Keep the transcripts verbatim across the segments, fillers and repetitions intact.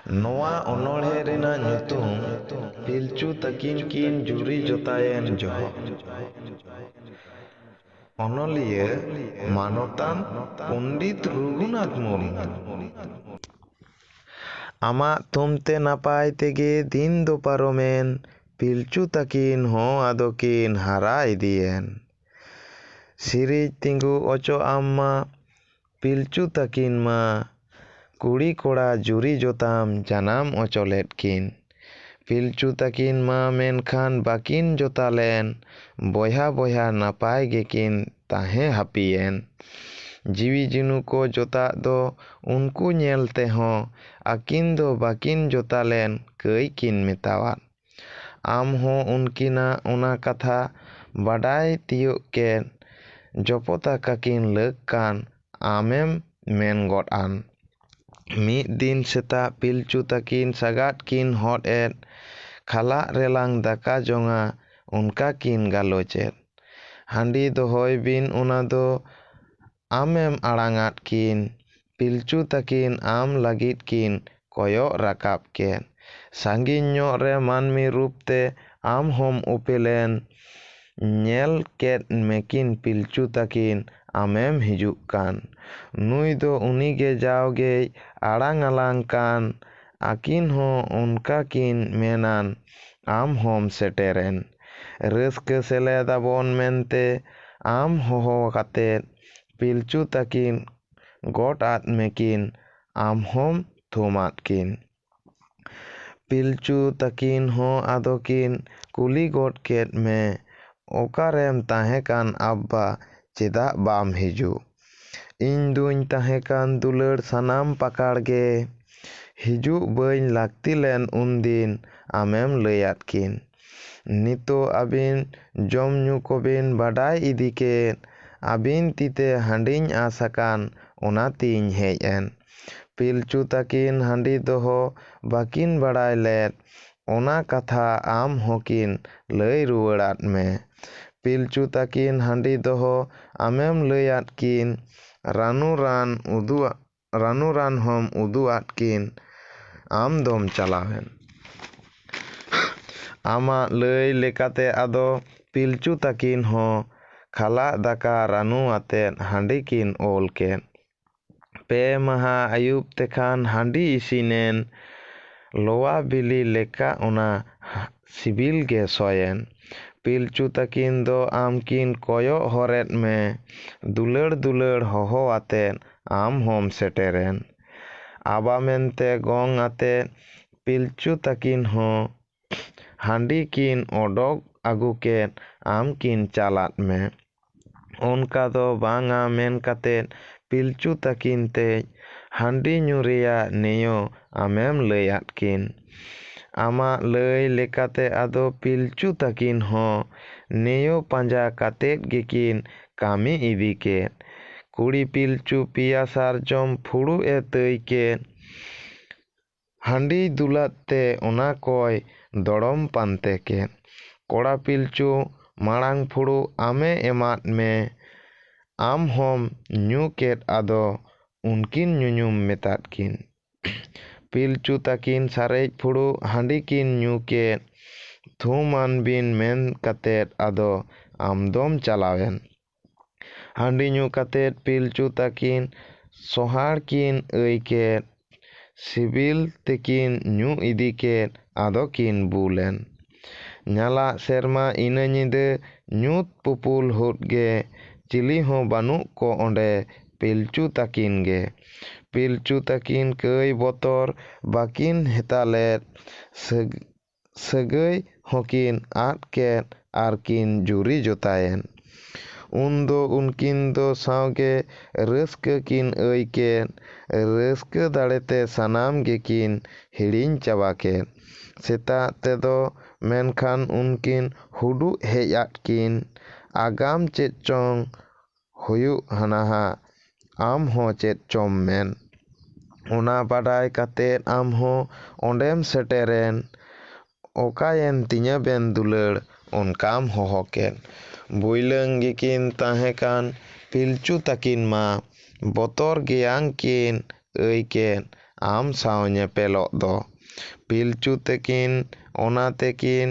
ᱱᱚᱣᱟ ᱚᱱᱚᱬᱦᱮ ᱨᱮᱱᱟᱜ ᱧᱩᱛᱩᱢ ᱯᱤᱞᱪᱩ ᱛᱟᱹᱠᱤᱱ ᱠᱤᱱ ᱡᱩᱨᱤ ᱡᱚᱛᱟᱭᱮᱱ ᱡᱚᱦᱚᱜ᱾ ᱚᱱᱚᱞᱤᱭᱟᱹ ᱢᱟᱱᱚᱛᱟᱱ ᱯᱚᱱᱰᱤᱛ ᱨᱚᱜᱷᱩᱱᱟᱛᱷ ᱢᱩᱨᱢᱩ᱾ ᱟᱢᱟᱜ ᱛᱷᱩᱢ ᱛᱮ ᱱᱟᱯᱟᱭ ᱛᱮᱜᱮ ᱫᱤᱱ ᱫᱚ ᱯᱟᱨᱚᱢᱮᱱ, ᱯᱤᱞᱪᱩ ᱛᱟᱹᱠᱤᱱ ᱦᱚᱸ ᱟᱫᱚ ᱠᱤᱱ ᱦᱟᱨᱟ ᱤᱫᱤᱭᱮᱱ᱾ ᱥᱤᱨᱤᱡ ᱛᱤᱸᱜᱩ ᱚᱪᱚ ᱟᱢ ᱢᱟ, ᱯᱤᱞᱪᱩ ᱛᱟᱹᱠᱤᱱ ᱢᱟ ᱠᱩᱲᱤ ᱠᱚᱲᱟ ᱡᱩᱨᱤ ᱡᱚᱛᱟᱢ ᱡᱟᱱᱟᱢ ᱚᱪᱚ ᱞᱮᱫ ᱠᱤᱱ᱾ ᱯᱤᱞᱪᱩ ᱛᱟᱹᱠᱤᱱ ᱢᱟ ᱢᱮᱱᱠᱷᱟᱱ ᱵᱟᱹᱠᱤᱱ ᱡᱚᱛᱟ ᱞᱮᱱ, ᱵᱚᱭᱦᱟ ᱵᱚᱭᱦᱟ ᱱᱟᱯᱟᱭ ᱜᱮᱠᱤᱱ ᱛᱟᱦᱮᱸ ᱦᱟᱹᱯᱤᱭᱮᱱ᱾ ᱡᱤᱣᱤ ᱡᱤᱱᱩ ᱠᱚ ᱡᱚᱛᱟᱜ ᱫᱚ ᱩᱱᱠᱩ ᱧᱮᱞ ᱛᱮᱦᱚᱸ ᱟᱹᱠᱤᱱ ᱫᱚ ᱵᱟᱹᱠᱤᱱ ᱡᱚᱛᱟ ᱞᱮᱱ ᱠᱟᱹᱭ ᱠᱤᱱ ᱢᱮᱛᱟᱣᱟᱫ᱾ ᱟᱢ ᱦᱚᱸ ᱩᱱᱠᱤᱱᱟᱜ ᱚᱱᱟ ᱠᱟᱛᱷᱟ ᱵᱟᱰᱟᱭ ᱛᱤᱭᱳᱜ ᱠᱮᱫ, ᱡᱚᱯᱚᱛᱟ ᱠᱟᱠᱤᱱ ᱞᱟᱹᱠ ᱠᱟᱱ ᱟᱢᱮᱢ ᱢᱮᱱ ᱜᱚᱫ ᱟᱱ᱾ ᱢᱤᱫ ᱫᱤᱱ ᱥᱮᱛᱟᱜ ᱯᱤᱞᱪᱩ ᱛᱟᱹᱠᱤᱱ ᱥᱟᱜᱟᱫ ᱠᱤᱱ ᱦᱚᱫ ᱮᱫ, ᱠᱷᱟᱞᱟᱜ ᱨᱮᱞᱟᱝ ᱫᱟᱠᱟ ᱡᱚᱝᱟ, ᱚᱱᱠᱟ ᱠᱤᱱ ᱜᱟᱞᱚᱪ ᱮᱫ᱾ ᱦᱟᱺᱰᱤ ᱫᱚᱦᱚᱭ ᱵᱤᱱ, ᱚᱱᱟ ᱫᱚ ᱟᱢᱮᱢ ᱟᱲᱟᱝᱟᱫ ᱠᱤᱱ, ᱯᱤᱞᱪᱩ ᱛᱟᱹᱠᱤᱱ ᱟᱢ ᱞᱟᱹᱜᱤᱫ ᱠᱤᱱ ᱠᱚᱭᱚᱜ ᱨᱟᱠᱟᱵ ᱠᱮᱫ᱾ ᱥᱟᱺᱜᱤᱧ ᱧᱚᱜ ᱨᱮ ᱢᱟᱹᱱᱢᱤ ᱨᱩᱯ ᱛᱮ ᱟᱢ ᱦᱚᱸᱢ ᱩᱯᱮᱞᱮᱱ᱾ ᱧᱮᱞ ᱠᱮᱫ ᱢᱮᱠᱤᱱ ᱯᱤᱞᱪᱩ ᱛᱟᱹᱠᱤᱱ ᱟᱢᱮᱢ ᱦᱤᱡᱩᱜ ᱠᱟᱱ᱾ ᱱᱩᱭ ᱫᱚ ᱩᱱᱤᱜᱮ ᱡᱟᱣᱜᱮᱭ ᱟᱲᱟᱝ ᱟᱞᱟᱝ ᱠᱟᱱ᱾ ᱟᱹᱠᱤᱱ ᱦᱚᱸ ᱚᱱᱠᱟ ᱠᱤᱱ ᱢᱮᱱᱟᱱ, ᱟᱢ ᱦᱚᱸᱢ ᱥᱮᱴᱮᱨᱮᱱ᱾ ᱨᱟᱹᱥᱠᱟᱹ ᱥᱮᱞᱮᱫ ᱟᱵᱚᱱ ᱢᱮᱱᱛᱮ ᱟᱢ ᱦᱚᱦᱚ ᱠᱟᱛᱮᱫ ᱯᱤᱞᱪᱩ ᱛᱟᱹᱠᱤᱱ ᱜᱚᱴ ᱟᱫ ᱢᱮᱠᱤᱱ, ᱟᱢ ᱦᱚᱸᱢ ᱛᱷᱩᱢᱟᱫ ᱠᱤᱱ᱾ ᱯᱤᱞᱪᱩ ᱛᱟᱹᱠᱤᱱ ᱦᱚᱸ ᱟᱫᱚ ᱠᱤᱱ ᱠᱩᱞᱤ ᱜᱚᱫ ᱠᱮᱫ ᱢᱮ, "ᱚᱠᱟᱨᱮᱢ ᱛᱟᱦᱮᱸ ᱠᱟᱱ ᱟᱵᱵᱟ, ᱪᱮᱫᱟᱜ ᱵᱟᱢ ᱦᱤᱡᱩᱜ?" "ᱤᱧ ᱫᱩᱧ ᱛᱟᱦᱮᱸ ᱠᱟᱱ ᱫᱩᱞᱟᱹᱲ ᱥᱟᱱᱟᱢ ᱯᱟᱠᱟᱲ ᱜᱮ, ᱦᱤᱡᱩᱜ ᱵᱟᱹᱧ ᱞᱟᱹᱠᱛᱤ ᱞᱮᱱ ᱩᱱᱫᱤᱱ ᱟᱢᱮᱢ ᱞᱟᱹᱭᱟᱫ ᱠᱤᱱ᱾ ᱱᱤᱛᱚᱜ ᱟᱹᱵᱤᱱ ᱡᱚᱢ ᱧᱩ ᱠᱚᱵᱤᱱ ᱵᱟᱰᱟᱭ ᱤᱫᱤ ᱠᱮᱫ, ᱟᱹᱵᱤᱱ ᱛᱤᱛᱮ ᱦᱟᱺᱰᱤᱧ ᱟᱸᱥ ᱟᱠᱟᱱ, ᱚᱱᱟᱛᱤᱧ ᱦᱮᱡ ᱮᱱ᱾ ᱯᱤᱞᱪᱩ ᱛᱟᱹᱠᱤᱱ ᱦᱟᱺᱰᱤ ᱫᱚᱦᱚ ᱵᱟᱹᱠᱤᱱ ᱵᱟᱲᱟᱭ ᱞᱮᱫ, ᱚᱱᱟ ᱠᱟᱛᱷᱟ ᱟᱢ ᱦᱚᱸᱠᱤᱱ ᱞᱟᱹᱭ ᱨᱩᱣᱟᱹᱲᱟᱫ ᱢᱮ᱾ ᱯᱤᱞᱪᱩ ᱛᱟᱹᱠᱤᱱ ᱦᱟᱺᱰᱤ ᱫᱚᱦᱚ ᱟᱢᱮᱢ ᱞᱟᱹᱭᱟᱫ ᱠᱤᱱ, ᱨᱟᱹᱱᱩ ᱨᱟᱱ ᱩᱫᱩᱜ ᱨᱟᱹᱱᱩ ᱨᱟᱱ ᱦᱚᱸᱢ ᱩᱫᱩᱜ ᱟᱫ ᱠᱤᱱ, ᱟᱢ ᱫᱚᱢ ᱪᱟᱞᱟᱣᱮᱱ᱾ ᱟᱢᱟᱜ ᱞᱟᱹᱭ ᱞᱮᱠᱟᱛᱮ ᱟᱫᱚ ᱯᱤᱞᱪᱩ ᱛᱟᱹᱠᱤᱱ ᱦᱚᱸ ᱠᱷᱟᱞᱟᱜ ᱫᱟᱠᱟ ᱨᱟᱹᱱᱩ ᱟᱛᱮᱫ ᱦᱟᱺᱰᱤ ᱠᱤᱱ ᱚᱞ ᱠᱮᱫ᱾ ᱯᱮ ᱢᱟᱦᱟ ᱟᱹᱭᱩᱵ ᱛᱮᱠᱷᱟᱱ ᱦᱟᱺᱰᱤ ᱤᱥᱤᱱᱮᱱ, ᱞᱚᱣᱟ ᱵᱤᱞᱤ ᱞᱮᱠᱟ ᱚᱱᱟ ᱥᱤᱵᱤᱞ ᱜᱮ ᱥᱚᱭᱮᱱ᱾ ᱯᱤᱞᱪᱩ ᱛᱟᱹᱠᱤᱱ ᱫᱚ ᱟᱢ ᱠᱤᱱ ᱠᱚᱭᱚᱜ ᱦᱚᱨᱮᱫ ᱢᱮ, ᱫᱩᱞᱟᱹᱲ ᱫᱩᱞᱟᱹᱲ ᱦᱚᱦᱚ ᱟᱛᱮᱫ ᱟᱢ ᱦᱚᱸᱢ ᱥᱮᱴᱮᱨᱮᱱ᱾ ᱟᱵᱟ ᱢᱮᱱᱛᱮ ᱜᱚᱝ ᱟᱛᱮᱫ ᱯᱤᱞᱪᱩ ᱛᱟᱹᱠᱤᱱ ᱦᱚᱸ ᱦᱟᱺᱰᱤ ᱠᱤᱱ ᱚᱰᱚᱠ ᱟᱹᱜᱩ ᱠᱮᱫ, ᱟᱢ ᱠᱤᱱ ᱪᱟᱞᱟᱫ ᱢᱮ᱾ ᱚᱱᱠᱟ ᱫᱚ ᱵᱟᱝᱟ ᱢᱮᱱ ᱠᱟᱛᱮᱫ ᱯᱤᱞᱪᱩ ᱛᱟᱹᱠᱤᱱ ᱛᱮᱡ ᱦᱟᱺᱰᱤ ᱧᱩ ᱨᱮᱭᱟᱜ ᱱᱮᱭᱚ ᱟᱢᱮᱢ ᱞᱟᱹᱭᱟᱫ ᱠᱤᱱ᱾ ᱟᱢᱟᱜ ᱞᱟᱹᱭ ᱞᱮᱠᱟᱛᱮ ᱟᱫᱚ ᱯᱤᱞᱪᱩ ᱛᱟᱹᱠᱤᱱ ᱦᱚᱸ ᱱᱮᱭᱚ ᱯᱟᱸᱡᱟ ᱠᱟᱛᱮᱫ ᱜᱮᱠᱤᱱ ᱠᱟᱹᱢᱤ ᱤᱫᱤ ᱠᱮᱫ᱾ ᱠᱩᱲᱤ ᱯᱤᱞᱪᱩ ᱯᱮᱭᱟ ᱥᱟᱨᱡᱚᱢ ᱯᱷᱩᱲᱩᱜ ᱮ ᱛᱟᱹᱭ ᱠᱮᱫ᱾ ᱦᱟᱺᱰᱤᱭ ᱫᱩᱞᱟᱫ ᱛᱮ ᱚᱱᱟ ᱠᱚᱭ ᱫᱚᱲᱚᱢ ᱯᱟᱱᱛᱮ ᱠᱮᱫ᱾ ᱠᱚᱲᱟ ᱯᱤᱞᱪᱩ ᱢᱟᱲᱟᱝ ᱯᱷᱩᱲᱩᱜ ᱟᱢᱮ ᱮᱢᱟᱫ ᱢᱮ, ᱟᱢ ᱦᱚᱸᱢ ᱧᱩ ᱠᱮᱫ, ᱟᱫᱚ ᱩᱱᱠᱤᱱ ᱧᱩᱧᱩᱢ ᱢᱮᱛᱟᱫ ᱠᱤᱱ᱾ ᱯᱤᱞᱪᱩ ᱛᱟᱹᱠᱤᱱ ᱥᱟᱨᱮᱡ ᱯᱷᱩᱲᱩᱜ ᱦᱟᱺᱰᱤ ᱠᱤᱱ ᱧᱩ ᱠᱮᱫ᱾ ᱛᱷᱩᱢᱟᱱ ᱵᱤᱱ ᱢᱮᱱ ᱠᱟᱛᱮᱫ ᱟᱫᱚ ᱟᱢᱫᱚᱢ ᱪᱟᱞᱟᱣᱮᱱ᱾ ᱦᱟᱺᱰᱤ ᱧᱩ ᱠᱟᱛᱮᱫ ᱯᱤᱞᱪᱩ ᱛᱟᱹᱠᱤᱱ ᱥᱚᱦᱟᱲ ᱠᱤᱱ ᱟᱹᱭ ᱠᱮᱫ᱾ ᱥᱤᱵᱤᱞ ᱛᱮᱠᱤᱱ ᱧᱩ ᱤᱫᱤ ᱠᱮᱫ, ᱟᱫᱚ ᱠᱤᱱ ᱵᱩᱞ ᱮᱱ᱾ ᱧᱟᱞᱟᱜ ᱥᱮᱨᱢᱟ ᱤᱱᱟᱹ ᱧᱤᱫᱟᱹ ᱧᱩᱛ ᱯᱩᱯᱩᱞ ᱦᱩᱫ ᱜᱮ, ᱪᱤᱞᱤ ᱦᱚᱸ ᱵᱟᱹᱱᱩᱜ ᱠᱚ ᱚᱸᱰᱮ, ᱯᱤᱞᱪᱩ ᱛᱟᱹᱠᱤᱱ ᱜᱮ᱾ ᱯᱤᱞᱪᱩ ᱛᱟᱹᱠᱤᱱ ᱠᱟᱹᱭ ᱵᱚᱛᱚᱨ ᱵᱟᱹᱠᱤᱱ ᱦᱮᱛᱟ ᱞᱮᱫ, ᱥᱟᱹᱜ-, ᱥᱟᱹᱜᱟᱹᱭ ᱦᱚᱸᱠᱤᱱ ᱟᱫ ᱠᱮᱫ ᱟᱨ ᱠᱤᱱ ᱡᱩᱨᱤ ᱡᱚᱛᱟᱭᱮᱱ᱾ ᱩᱱᱫᱚ ᱩᱱᱠᱤᱱ ᱫᱚ ᱥᱟᱶᱜᱮ ᱨᱟᱹᱥᱠᱟᱹ ᱠᱤᱱ ᱟᱹᱭ ᱠᱮᱫ᱾ ᱨᱟᱹᱥᱠᱟᱹ ᱫᱟᱲᱮᱛᱮ ᱥᱟᱱᱟᱢ ᱜᱮᱠᱤᱱ ᱦᱤᱲᱤᱧ ᱪᱟᱵᱟ ᱠᱮᱫ᱾ ᱥᱮᱛᱟᱜ ᱛᱮᱫᱚ ᱢᱮᱱᱠᱷᱟᱱ ᱩᱱᱠᱤᱱ ᱦᱩᱰᱩᱜ ᱦᱮᱡ ᱟᱫ ᱠᱤᱱ, "ᱟᱜᱟᱢ ᱪᱮᱫ ᱪᱚᱝ ᱦᱩᱭᱩᱜ ᱦᱟᱱᱟᱦᱟ, ᱟᱢ ᱦᱚᱸ ᱪᱮᱫ ᱪᱚᱢ ᱢᱮᱱ᱾ ᱚᱱᱟ ᱵᱟᱰᱟᱭ ᱠᱟᱛᱮᱫ ᱟᱢ ᱦᱚᱸ ᱚᱸᱰᱮᱢ ᱥᱮᱴᱮᱨᱮᱱ, ᱚᱠᱟᱭᱮᱱ ᱛᱤᱧᱟᱹ ᱵᱮᱱ ᱫᱩᱞᱟᱹᱲ?" ᱚᱱᱠᱟᱢ ᱦᱚᱦᱚ ᱠᱮᱫ᱾ ᱵᱩᱭᱞᱟᱹᱝ ᱜᱮᱠᱤᱱ ᱛᱟᱦᱮᱸ ᱠᱟᱱ ᱯᱤᱞᱪᱩ ᱛᱟᱹᱠᱤᱱ ᱢᱟ, ᱵᱚᱛᱚᱨ ᱜᱮᱭᱟᱝ ᱠᱤᱱ ᱟᱹᱭ ᱠᱮᱫ᱾ ᱟᱢ ᱥᱟᱶ ᱧᱮᱯᱮᱞᱚᱜ ᱫᱚ᱾ ᱯᱤᱞᱪᱩ ᱛᱟᱹᱠᱤᱱ ᱚᱱᱟ ᱛᱮᱠᱤᱱ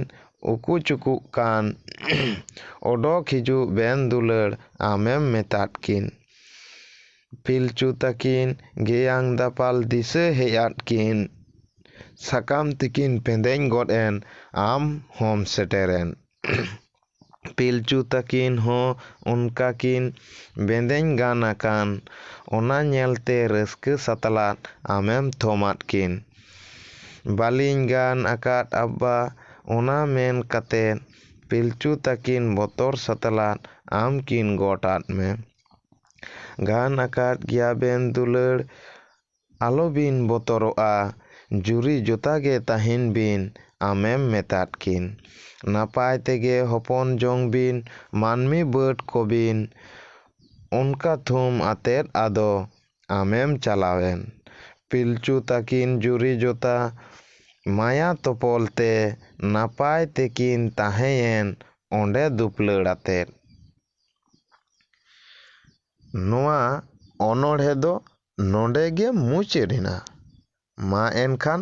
ᱩᱠᱩ ᱪᱩᱠᱩᱜ ᱠᱟᱱ, ᱚᱰᱚᱠ ᱦᱤᱡᱩᱜ ᱵᱮᱱ ᱫᱩᱞᱟᱹᱲ ᱟᱢᱮᱢ ᱢᱮᱛᱟᱫ ᱠᱤᱱ᱾ ᱯᱤᱞᱪᱩ ᱛᱟᱹᱠᱤᱱ ᱜᱮᱭᱟᱝ ᱫᱟᱯᱟᱞ ᱫᱤᱥᱟᱹ ᱦᱮᱡ ᱟᱫ ᱠᱤᱱ᱾ ᱥᱟᱠᱟᱢ ᱛᱮᱠᱤᱱ ᱯᱮᱸᱫᱮᱧ ᱜᱚᱫ ᱮᱱ, ᱟᱢ ᱦᱚᱸᱢ ᱥᱮᱴᱮᱨᱮᱱ᱾ ᱯᱤᱞᱪᱩ ᱛᱟᱹᱠᱤᱱ ᱦᱚᱸ ᱚᱱᱠᱟ ᱠᱤᱱ ᱵᱮᱸᱫᱮᱧ ᱜᱟᱱ ᱟᱠᱟᱱ, ᱚᱱᱟ ᱧᱮᱞᱛᱮ ᱨᱟᱹᱥᱠᱟᱹ ᱥᱟᱛᱞᱟᱫ ᱟᱢᱮᱢ ᱛᱷᱚᱢᱟᱫ ᱠᱤᱱ᱾ ᱵᱟᱹᱞᱤᱧ ᱜᱟᱱ ᱟᱠᱟᱫ ᱟᱵᱵᱟ, ᱚᱱᱟ ᱢᱮᱱ ᱠᱟᱛᱮ ᱯᱤᱞᱪᱩ ᱛᱟᱹᱠᱤᱱ ᱵᱚᱛᱚᱨ ᱥᱟᱛᱞᱟᱫ ᱟᱢ ᱠᱤᱱ ᱜᱚᱴ ᱟᱫ ᱢᱮ᱾ ᱜᱟᱱ ᱟᱠᱟᱫ ᱜᱮᱭᱟ ᱵᱮᱱ ᱫᱩᱞᱟᱹᱲ, ᱟᱞᱚ ᱵᱤᱱ ᱵᱚᱛᱚᱨᱚᱜᱼᱟ, ᱡᱩᱨᱤ ᱡᱚᱛᱟ ᱜᱮ ᱛᱟᱦᱮᱱ ᱵᱤᱱ, ᱟᱢᱮᱢ ᱢᱮᱛᱟᱫ ᱠᱤᱱ᱾ ᱱᱟᱯᱟᱭ ᱛᱮᱜᱮ ᱦᱚᱯᱚᱱ ᱡᱚᱝ ᱵᱤᱱ, ᱢᱟᱹᱱᱢᱤ ᱵᱟᱹᱰ ᱠᱚᱵᱤᱱ, ᱚᱱᱠᱟ ᱛᱷᱩᱢ ᱟᱛᱮᱫ ᱟᱫᱚ ᱟᱢᱮᱢ ᱪᱟᱞᱟᱣᱮᱱ᱾ ᱯᱤᱞᱪᱩ ᱛᱟᱹᱠᱤᱱ ᱡᱩᱨᱤ ᱡᱚᱛᱟ ᱢᱟᱭᱟ ᱛᱚᱯᱚᱞ ᱛᱮ ᱱᱟᱯᱟᱭ ᱛᱮᱠᱤᱱ ᱛᱟᱦᱮᱸᱭᱮᱱ ᱚᱸᱰᱮ ᱫᱩᱯᱞᱟᱹᱲ ᱟᱛᱮᱫ᱾ ᱱᱚᱣᱟ ᱚᱱᱚᱬᱦᱮ ᱫᱚ ᱱᱚᱰᱮ ᱜᱮ ᱢᱩᱪᱟᱹᱫ ᱮᱱᱟ᱾ ᱢᱟ ᱮᱱᱠᱷᱟᱱ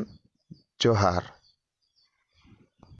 ᱡᱚᱦᱟᱨ᱾